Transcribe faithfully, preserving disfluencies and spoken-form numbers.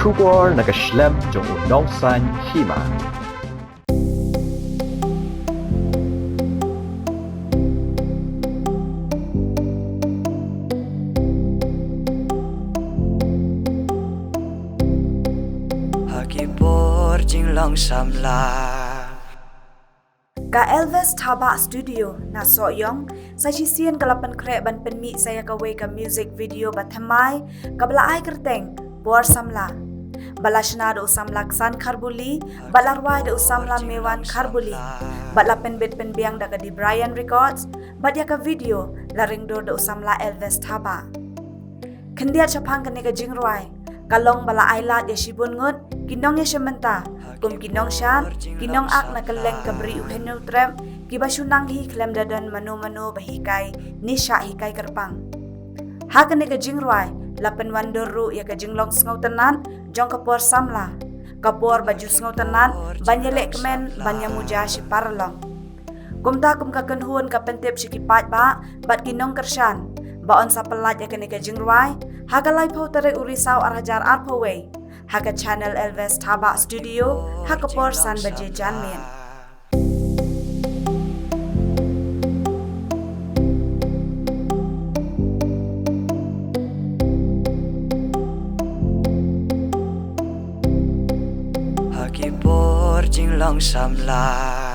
Khubor na ka shlem jong u nongsan hima. Ha ki por jinglong samla. Ka Elvis Thabah Studio na Sohiong sa shisien ka la pynkhreh ban pynmih sa ïa kawei ka music video ba thymmai kaba la ai kyrteng Por Samla, ba la shna da u samla Ksan Kharbuli bad la rwai da u samla Mewan Kharbuli, bad la pynbit pynbiang da ka Debrian Records, bad ïa ka video la ringdur da u samla Elvis Thabah. Khyndiat shaphang kane ka jingrwai ka long ba la ai lad ïa shibun ngut ki nongïashim bynta, kum ki nongshad, ki nongak na kylleng ka Bri U Hynñiewtrep, kiba shu nang hi khlem da don mano mano ba hikai ne shah hikai kyrpang. Ha kane ka jingrwai la pynwandur ruh ïa ka jinglong sngewtynnat jong ka por samla, ka por ba ju sngewtynnat ban ïaleh kmen ban ïamuja shi paralok. Kumta kum ka kynhun ka pyntip sha ki paidbah bad ki nongkyrshan ba yn sa pyllait ïa kane ka jingrwai ha ka laiphew tarik u Risaw ar hajar arphew wei ha ka channel Elvis Thabah Studio ha ka por san baje janmiet. Ha ki por jinglong samla.